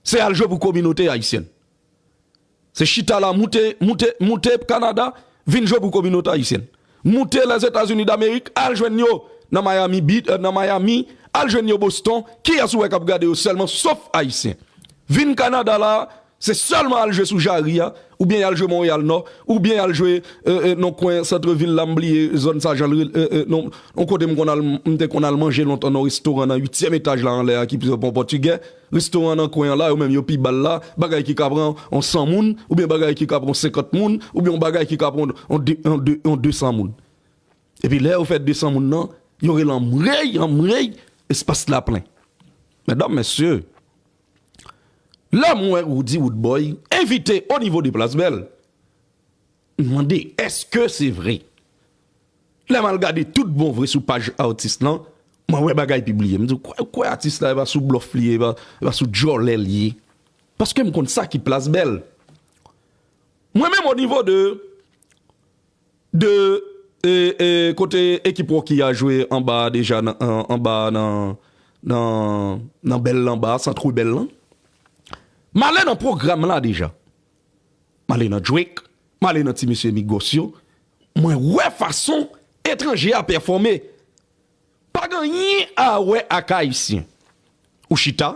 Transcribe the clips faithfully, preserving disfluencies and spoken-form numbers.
Se al jwe pou kominote ayisyèn. Se chita la, moute, moute, moute Kanada, vin jwe pou kominote ayisyèn. Moute Lèzetazini Damerik, al jwenn yo nan Miami Beach, euh, nan Miami, al jwenn yo Boston. Kiyès ou wè k ap gade yo sèlman, sof ayisyen? Vin Kanada la, se sèlman al jwe sou Jari a, oubyen y al jwe Monreyal Nò, oubyen y al jwe, euh, euh, nan kwen santrevil la, m bliye zòn sa jan l rele, euh, euh, non, yon kote m konn al, m te konn al manje lontan nan restoran nan uityèm etaj la anlè a ki pon pòtigè. Restoran nan kwen an la, yo menm yo pi ba l la, bagay ki ka pran yon san moun, oubyen bagay ki ka pran yon senkant moun, oubyen yon bagay ki ka pran yon de, yon de, yon de san moun. Epi lè yo fè de san moun nan, yo rele anmwey, anmwey, espas la plen. Medam, mesye, lè m wè Roody Roodboy envite o nivo de Plas Bèl, m mande, èske se vre? Lè m al gade tout bon vre sou paj atis lan, mwen wè bagay pibliye. M di, kwè, kwè atis la, e pa sou blòf li ye, e pa, e pa sou djòlè li ye. Paske m konn sa ki Plas Bèl. Mwen menm o nivo de, de, e, e, kote ekip Rocky a jwe anba a deja, nan, an, anba a nan, nan, nan bèl lan anba a, sant rebèl lan. M ale nan pwogram la deja. M ale nan Drake, m ale nan ti mesye Migos yo. Mwen wè fason etranje a pèfòme. Pa gen anyen a wè ak ayisyen. Ou chita,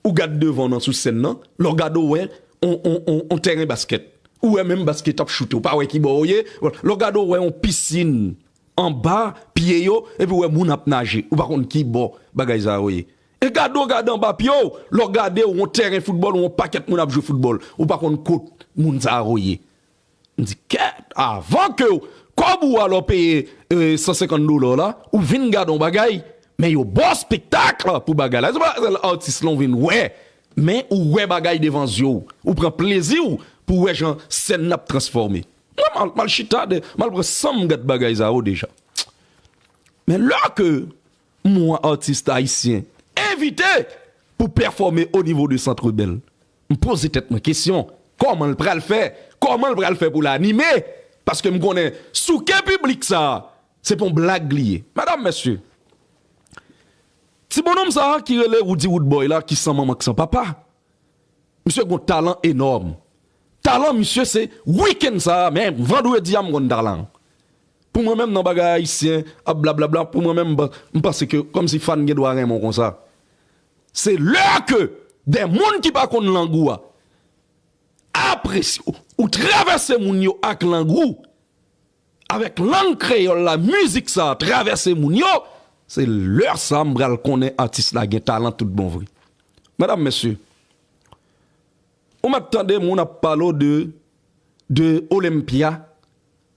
ou gad devan w nan sou sèn nan, lè w gade w wè on, on, on, on tèren baskèt. Ou wè menm baskèt ap choute, ou pa wè ki bò w ye. Lè w gade w wè on pisin anba pye yo, epi w wè moun ap naje, ou pa konn ki bò bagay sa yo ye. E gade w gade anba pye w, lè w gade w on tèren foutbòl, ou on pakèt moun ap jwe foutbòl, ou pa konn kot moun sa yo ye. M di, kèt, avan ke w, kòb ou a lè w peye, e, san senkant dola w la, ou vin gade yon bagay, men yo ba w espektak pou bagay la. Se pa sèl atis lan w vin wè, men ou wè bagay devan zye w. Ou pran plezi w pou w wè jan sèn nan ap transfòme. Mwen, m al, m al chita, de, m al pran san m gad bagay sa yo deja. Men lè ke m wè atis ayisyen envite pou pèfòme o nivo de Centre Bell, m poze tèt mwen kesyon, kòman l pral fè? Kòman l pral fè pou l anime? Paske m konnen souke piblik sa a, se pa yon blag li ye. Medam, mesye, ti bonnonm sa a ki rele Roody Roodboy la, ki san manman, ki san papa, misye gon talan enòm. Talan misye se wikenn sa a, men vandredi a m konn talan. Pou mwen menm nan bagay ayisyen ap blablabla, pou mwen menm m pa-, m panse ke kòmsi fan gen dwa renmen w konsa. Se lè ke de moun ki pa konn lang ou a apresye ou, ou travèse moun yo ak lang ou, avèk lang kreyòl la, mizik sa a travèse moun yo, se lè sa a m pral konnen atis la gen talan tout bon vre. Medam, mesye, ou mèt tande moun ap pale w de, de Olympia.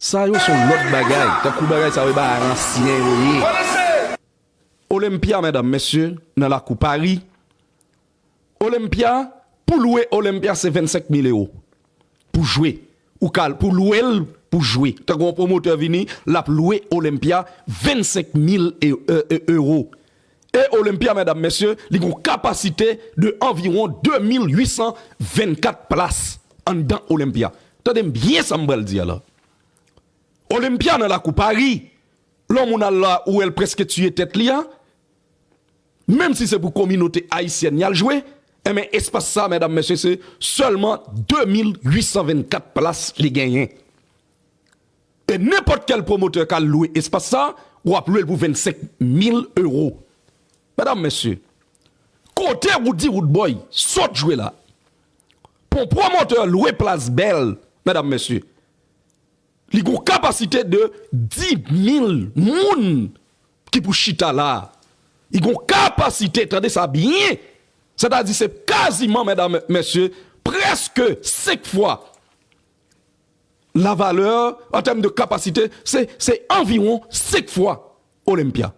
Sa yo se yon lòt bagay. Tankou bagay sa yo, e bagay ansyen yo ye. Olympia, medam, mesye, nan lakou Pari. Olympia, pou lwe Olympia, se vennsenk mil ewo. Pou jwe. Ou ka, pou lwe l, pou jwe. Tankou yon pwomotè vini, l ap lwe Olympia vennsenk mil e-, e-, e-, ewo. E Olympia, medam, mesye, li gon kapasite de anviwon de mil uit san vennkat plas anndan Olympia. Tande m byen sa m pral di a la. Olympia nan lakou Pari, lè yon moun al la, ou wè l prèske tiye tèt li a, menm si se pou kominote ayisyèn y al jwe, enben, espas sa, medam, mesye, se sèlman de mil uit san vennkat plas li genyen. E nenpòt kèl pwomotè ka lwe espas sa, w ap lwe l pou vennsenk mil ewo. Medam, mesye, kote Roody Roodboy sot jwe la? Pou yon pwomotè lwe Plas Bèl, medam, mesye, li gon kapasite de dis mil moun ki pou chita la. Li gon kapasite, tande sa byen, sètadi se kaziman, medam, mesye, prèske senk fwa la valè, an tèm de kapasite, se, se anviwon senk fwa Olympia.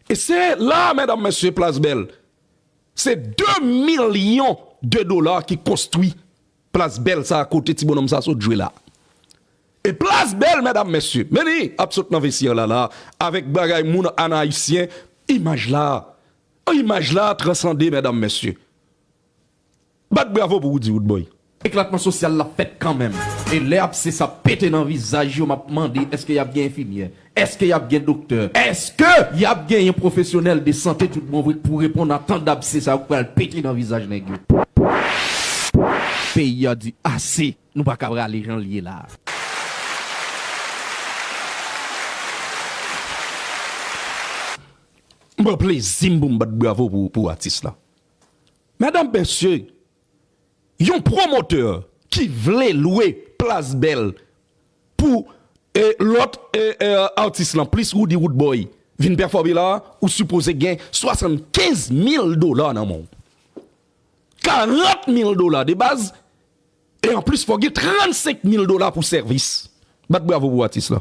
E se la, medam, mesye, Plas Bèl, se de milyon de dola ki konstwi Plas Bèl sa a kote ti bonnonm sa a sot jwe la. E Plas Bèl, medam, mesye, men li ap sot nan vestyè la, la, avèk bagay moun an ayisyen, imaj la, imaj la transande, medam, mesye. Bat bravo pou Roody Roodboy. Eklatman sosyal la fèt kanmenm. E lè abse sa pete nan vizaj yo, m ap mande, èske y ap gen enfimyè? Èske y ap gen doktè? Èske y ap genyen pwofesyonèl de sante tout bon vre k pou reponn a tan d abse sa yo k pral pete nan vizaj nèg yo? peyi a di ase, nou pa ka prale jan l ye la a. M pran plezi m pou m bat bravo pou, pou atis la. Medam, mesye, yon pwomotè ki vle lwe Plas Bèl pou, e, lòt, e, e, atis lan, plis Roody Roodboy, vin pèfòme la, ou sipoze gen swasannkenz mil dola nan men w. Karant mil dola de baz, e anplis, fò gen trannsenk mil dola pou sèvis. Bat bravo pou atis la.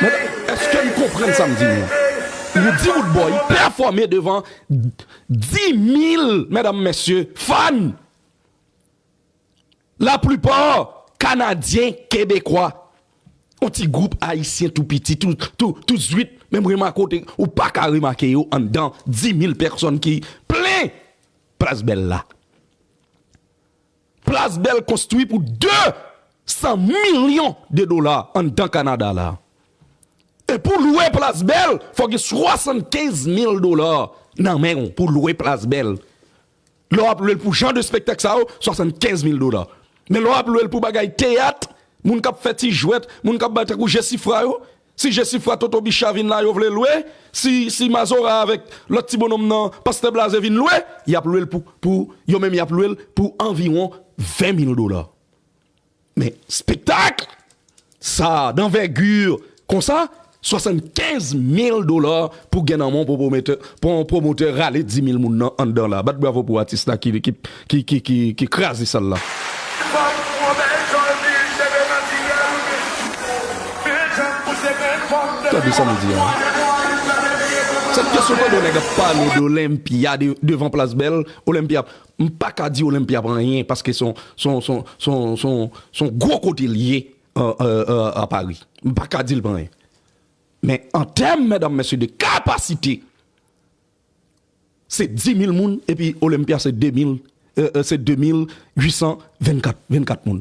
Men, èske n konprann sa m di nou? Roody Roodboy pèfòme devan dis mil, medam, mesye, fan. Laplipa Kanadyen, Kebekwa. Yon ti gwoup ayisyen tou piti, tou, tou, tou zwit. Menm remake, ou te, ou pa ka remake yo anndan dis mil pèsòn ki plen Plas Bèl la. Plas Bèl konstwi pou de san milyon de dola anndan Kanada la. E pou lwe Plas Bèl, fò gen swasannkenz mil dola nan men w pou lwe Plas Bèl. Lè w ap lwe l pou jan de espektak sa yo, swasannkenz mil dola. Men lè w ap lwe l pou bagay teyat, moun k ap fè ti jwèt, moun k ap bay tankou Jesifra yo, si Jesifra, Toto Bicha vin la, yo vle lwe, si, si Mazora avèk lòt ti bonnonm nan, Pastè Blaze vin lwe, y ap lwe l pou, pou, yo menm y ap lwe l pou anviwon ven mil dola. Men espektak sa a, danvègi konsa, swasannkenz mil dola pou gen nan men yon pwomotè, pou yon pwomotè rale dis mil moun nan anndan la. Bat bravo pou atis la ki, ki, ki, ki, ki, ki kraze sal la. Tande sa m di a. Sèt kesyon pandan nèg ap pale de Olympia de, devan Plas Bèl, Olympia, m pa ka di Olympia pa anyen, paske se yon, se yon, se yon, se yon, se yon, se yon gwo kote l ye, euh, euh, euh, a Pari. M pa ka di l pa anyen. Men an tèm, medam, mesye, de kapasite, se dis mil moun, epi Olympia se de mil, euh, euh, se de mil uit san vennkat, vennkat moun.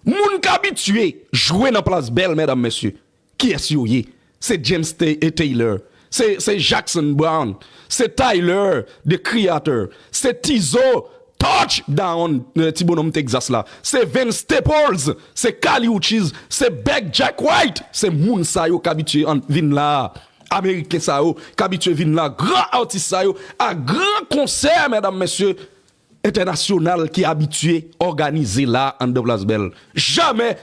Moun k abitye jwe nan Plas Bèl, medam, mesye, kiyès yo ye? Se James Ta-, eh, Taylor, se, se Jackson Brown, se Tyler, The Creator, se Tizo, Touchdown, eh, ti bonnonm Texas la, se Vince Staples, se Kali Uchis, se Big Jack White, se moun sa yo k abitye an-, vin la a. Ameriken sa yo k abitye vin la, gran atis sa yo, a gran konsè, medam, mesye, entènasyonal ki abitye òganize la anndan Plas Bèl. Jamè,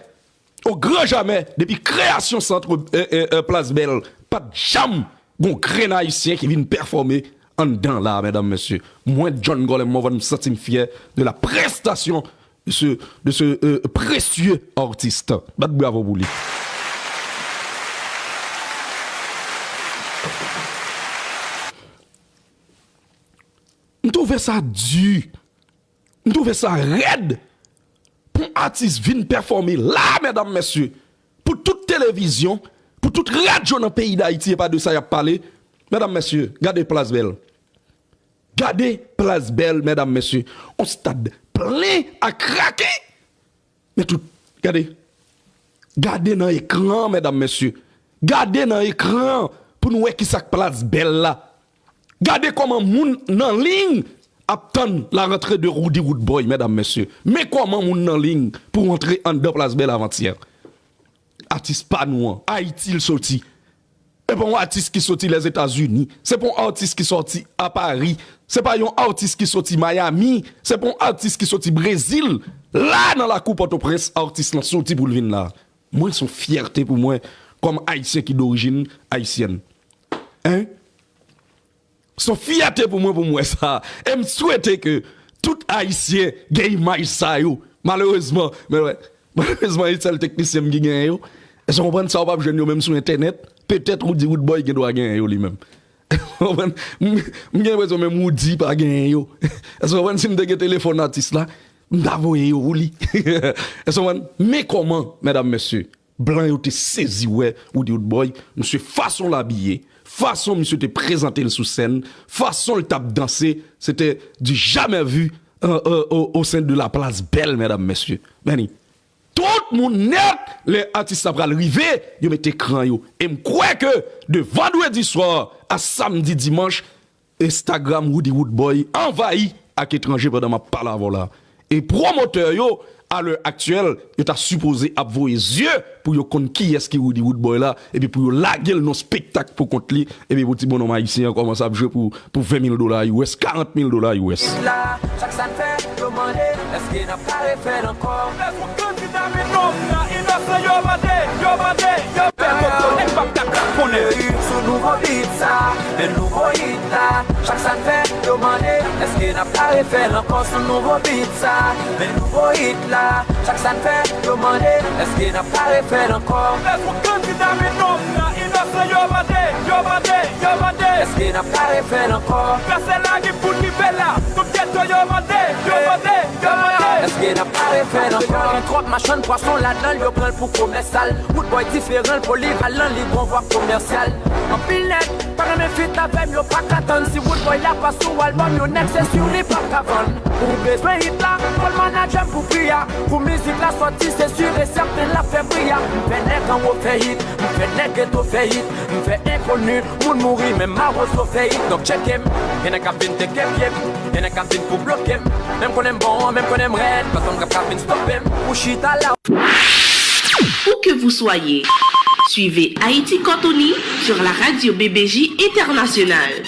o gran jamè, depi kreyasyon sant, eh, eh, eh, Plas Bèl, pa t janm gon grenn ayisyen ki vin pèfòme anndan la, medam, mesye. Mwen, John Golem Morvan, m santi m fyè de la prestasyon de ce, de ce, euh, précieux artiste. Bat bravo pou li. M twouve sa di. M twouve sa rèd pou yon atis vin pèfòme la, medam, mesye, pou tout televizyon, pou tout radyo nan peyi Dayiti, e pa de sa y ap pale. Medam, mesye, gade Plas Bèl. Gade Plas Bèl, medam, mesye. On stad plen a kraken. Men tout, gade. Gade nan ekran an, medam, mesye. Gade nan ekran an pou nou wè ki sa k Plas Bèl la. Gade kòman moun nan liy ap tann la rentrée de Roody Roodboy, medam, mesye. Men kòman moun nan liy pou rantre anndan Plas Bèl avantyè. Atis pa nou an, Ayiti l soti. Se pa yon atis ki soti Lèzetazini. Se pa yon atis ki soti a Pari. Se pa yon atis ki soti Miami. Se pa yon atis ki soti Brezil. La, nan lakou Pòtoprens, atis lan soti pou l vin la. Mwen, se yon fyète pou mwen, kòm Ayisyen ki dorijin ayisyèn. Hein? Se yon fyète pou mwen pou m wè sa. E m swete ke tout Ayisyen gen imaj sa yo. Malerezman, men wè, malerezman, e sèl teknisyen m ki genyen yo. Èske w konprann sa? Ou p ap jwenn yo menm sou entènèt. Petèt Roody Roodboy gen dwa genyen yo li menm. Konprann? M, m gen enpresyon menm Roody pa genyen yo. Èske w konprann? Si m te gen telefòn atis la, m ta voye yo pou li. Èske w konprann? Men kòman, medam, mesye, blan yo te sezi wè Roody Roodboy, misye, fason l abiye, fason misye te prezante l sou sèn, fason l t ap danse, se te du jamais vu, euh, euh, au, au sein de la Place Bell, medam, mesye. Benny, Tout moun nèt, lè atis la pral rive, yo met ekran yo. E m kwè ke de vandredi swa a samdi dimanch, Instagram Roody Roodboy anvayi ak etranje pandan m ap pale avè w la. E pwomotè yo, a lè aktyèl, yo ta sipoze ap voye zye pou yo konn kiyès ki Roody Roodboy la, epi pou yo lage l nan spektak pou kont li, epi pou ti bonnonm ayisyen an kòmanse ap jwe pou, pou ven mil dola U S, karant mil dola U S. La, chak sa n fè, yo mande, èske n ap ka refè l ankò? Lè yon kandida vin nonm nan inosan, yo mande, yo mande, yo pè koko, e m p ap ka kraponnen. Sou nouvo beat sa, men nouvo hit la. Chak sa n fè, yo mande, èske n ap ka refè l ankò sou nouvo beat sa? Men nouvo hit la. Chak sa n fè, yo mande, èske n ap ka refè l ankò? Lè yon kandida vin nonm nan inosan, yo mande, yo mande, yo mande, èske n ap ka refè l ankò? Pèse lari pou n rive la. Tout geto, yo mande, yo mande, yo mande, èske n ap ka refè l ankò? Gen twòp machann pwason ladan l, yo pran l pou komèsal. Roodboy diferan, l polivalan, li gon vwa komèsyal. Anpil nèg pa renmen feat avè m, yo pa ka tann. Si Roodboy la pa sou albòm yo, nèg se si li p ap ka vann. Ou bezwen hit la, call manager m pou pri a. Kou mizik la sòti, se si e sèten l ap fè bri a. M fè nèg anwo fè hit, m fè nèg geto fè hit, m fè enkoni, moun mouri, menm mawozo fè hit. Donk tcheke m, gen nèg k ap vin teke pye m, gen nèg k ap vin pou bloke m. Men m konnen m bon, men m konnen m rèd, pa fanm k ap ka vin stope m. Ou chita la. Où que vous soyez, suivez Haïti Cortoni sur la radio B B J Internationale.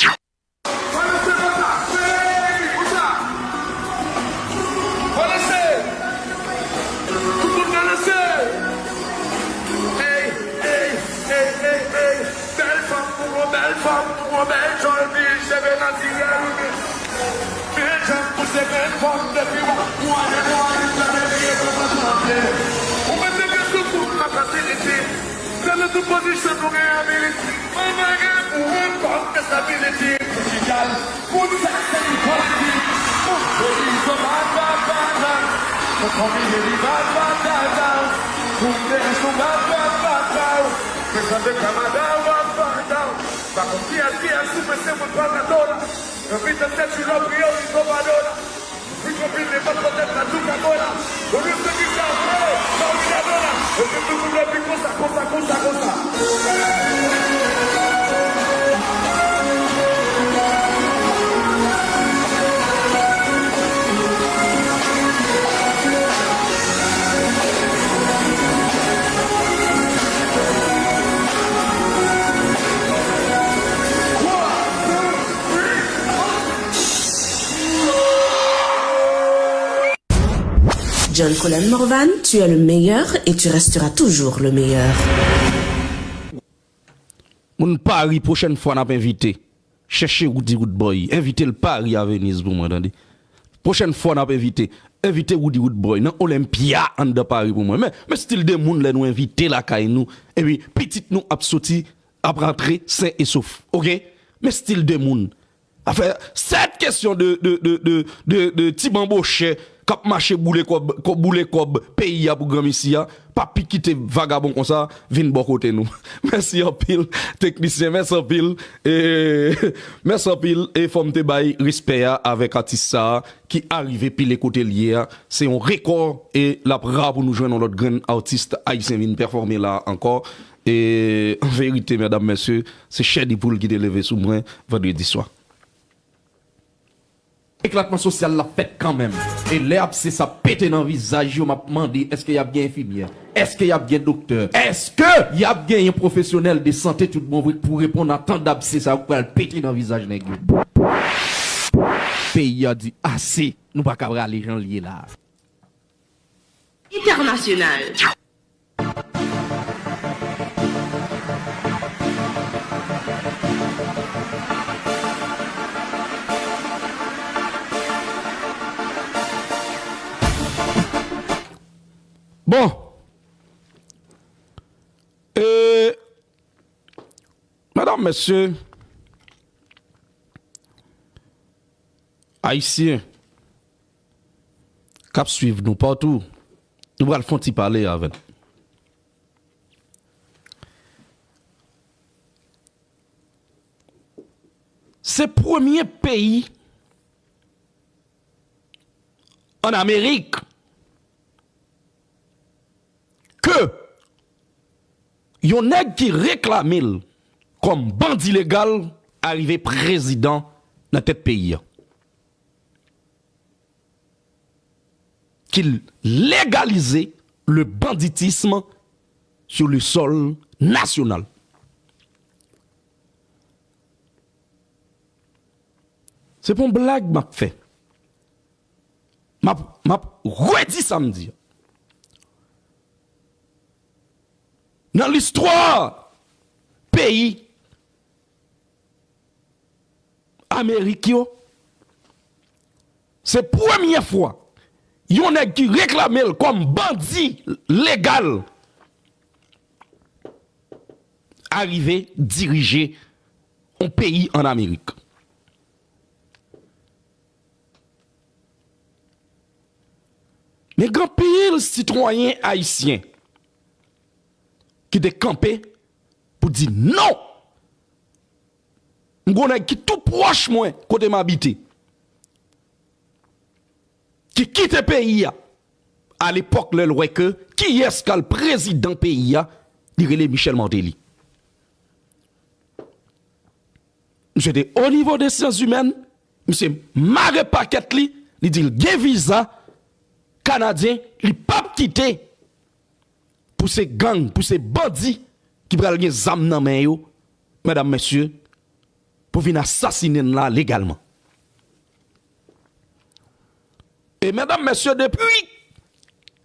Tout moun balanse. Ey, ey, ey, ey, ey. Bèl fanm pou yon bèl fanm, pou yon bèl jòl, bèl cheve natirèl. Bèl janm pou se bèl fanm depi w ap mwayen, mwayen, sa vle di e kontan sanble. Ou mete pye sou kou m, m ap fasilite. Se nan tout pozisyon nou gen ability. Mwen gen pou yon fanm estability. Digital. Pou nou sa se yon politik. Pou peyi so bad, bad, bad, bad. Pou konbine li bad, bad, bad, bad. Pou m te sou bad, bad, bad, bad. Prezante kamada, bad, bad, bad. Pa konn kiyès, kiyès sou pese mwen pa nan do la. Nan mitan tèt yo la priyorite pa do la. Pi konbine pa pwotèt la tou ka do la. Ou nou se ki sa vre, sa ou ka do la. E se tout moun epi konsa, konsa, konsa, konsa. John Colem Morvan, tu es le meilleur et tu resteras toujours le meilleur. Moun Pari, pwochèn fwa n ap envite. Chèche Roody Roodboy. Envite l Pari a Venise pou mwen, tande. Pwochèn fwa n ap envite. Envite Roody Roodboy nan Olympia anndan Pari pou mwen. Men, men stil de moun lè nou envite lakay nou. Epi, pitit nou ap soti, ap rantre sen e sof. Oke? Men stil de moun. Afè, sèt kesyon de, de, de, de, de, de ti banbochè k ap mache boule kòb, kò-, boule kòb peyi a pou granmesi a, pa pi kite vagabon konsa vin bò kote nou. Mèsi anpil, teknisyen, mèsi anpil. E, mèsi anpil. E fò m te bay respè a avèk atis sa a ki arive pile kote l ye a. Se yon rekò e l ap ra pou nou jwenn yon lòt grenn atis ayisyen vin pèfòme la a ankò. E an verite, medam, mesye, se chè de poul ki te leve sou mwen vandredi swa. Eklatman sosyal la fèt kanmenm. E lè abse sa pete nan vizaj yo, m ap mande, èske y ap gen enfimyè? Èske y ap gen doktè? Èske y ap genyen pwofesyonèl de sante tout bon vre k pou reponn a tan dabse sa yo k pral pete nan vizaj nèg yo? Peyi a di ase, nou pa ka prale jan l ye la a. International. Bon. E, medam, mesye, Ayisyen k ap swiv nou patou, nou pral fè yon ti pale avè n. Se premye peyi ann Amerik yon nèg ki reklame l kòm bandi legal arive prezidan nan tèt peyi a. Qu'il légalise le banditisme sur le sol national. Se pa yon blag m ap fè. M ap, m ap redi sa m di. Nan listwa peyi Amerik yo, se premye fwa yon nèg ki reklame l kòm bandi legal arive dirije yon peyi ann Amerik. Men gen anpil sitwayen ayisyen ki te kanpe pou di non. M gen yon nèg ki tou pwòch mwen kote m abite, ki kite peyi a, alepòk lè l wè ke kiyès k al prezidan peyi a, li rele Michel Martelly. Misye te o nivo de syans imèn, misye mare pakèt li, li di l gen viza kanadyen, li p ap kite pou se gang, pou se bandi ki pral gen zam nan men yo, medam, mesye, pou vin asasinen n la legalman. E medam, mesye, depi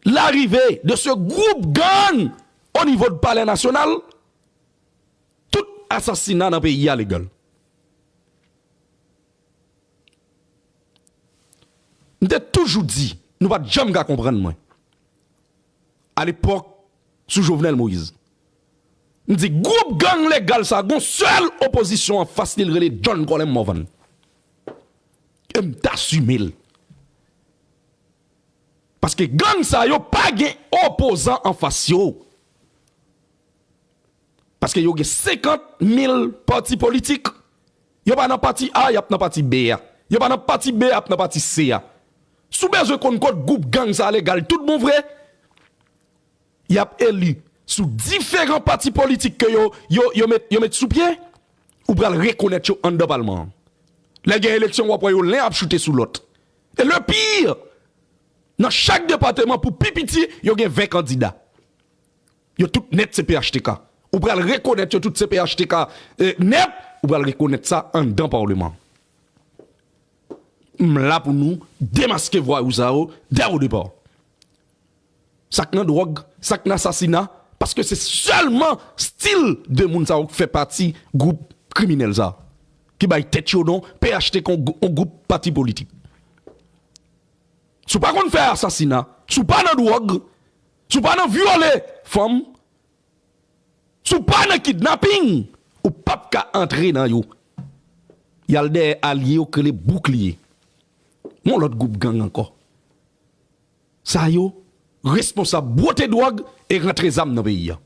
larive de ce groupe gang au niveau de Palais National, tout asasina nan peyi a legal. M te toujou di, nou pa t janm ka konprann mwen. Alepòk, sou Jovenel Moïse, m di, gwoup gang legal sa, gon sèl opozisyon anfas li, l rele John Colem Morvan. E m t asime l. Paske gang sa yo pa gen opozan anfas yo. Paske yo gen senkant mil pati politik. Yo pa nan pati A, y ap nan pati B a. Yo pa nan pati B, y ap nan pati C a. Si w bezwen konn kot gwoup gang sa legal tout bon vre, y ap eli sou diferan pati politik ke yo, yo, yo met, yo met sou pye, ou pral rekonèt yo anndan palman an. Lè gen eleksyon, w ap wè yo len ap choute sou lòt. E le pire, nan chak depatman, pou pi piti, yo gen ven kandida. Yo tout nèt se P H T K. Ou pral rekonèt yo tout se P H T K, eh, nèt, ou pral rekonèt sa anndan palman. M la pou nou demaske vwayou sa yo dès le départ. Sa k nan dwòg, sa k nan asasina, paske se sèlman stil de moun sa yo k fè pati gwoup kriminèl sa, ki bay tèt yo non P H T K, yon gwoup pati politik. Si w pa konn fè asasina, si w pa nan dwòg, si w pa nan vyole fanm, si w pa nan kidnaping, ou p ap ka antre nan yo. Y al dèyè alye yo k rele boukliye. Yon lòt gwoup gang ankò. Sa yo responsab bwote dwòg e rantre zam nan peyi a.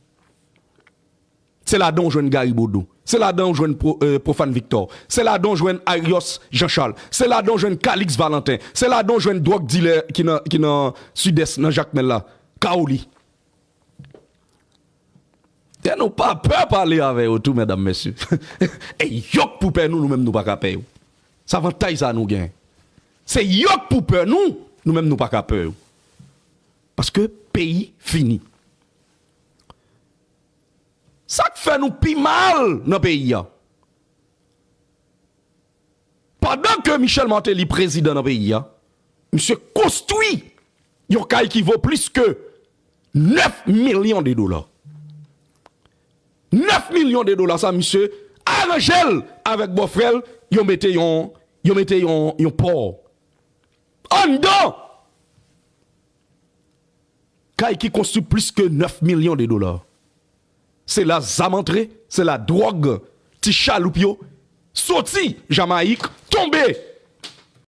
Se ladan w jwenn Gary Bodeau. Se ladan w jwenn Pro-, eh, Profane Victor. Se ladan w jwenn Arios Jean Charles. Se ladan w jwenn Calix Valentin. Se ladan w jwenn dwòg dilè ki nan, ki nan Sidès, nan Jakmèl la. Kaoli. E nou pa pè pale avè yo tou, medam, mesye. E yo k pou pè nou, nou menm nou pa ka pè yo. Se avantaj sa nou gen. Se yo k pou pè nou, nou menm nou pa ka pè yo. Paske peyi fini. Sa k fè nou pi mal nan peyi a, pandan ke Michel Martelly prezidan nan peyi a, misye konstwi yon kay ki vo plis ke nèf milyon de dola. Nèf milyon de dola sa, misye aranje l avèk bòfrè l, yo mete yon, yo mete yon, yon pò anndan. Kay ki konstwi plis ke nèf milyon de dola. Se la zam antre, se la dwòg, ti chaloup yo soti Jamayik, tonbe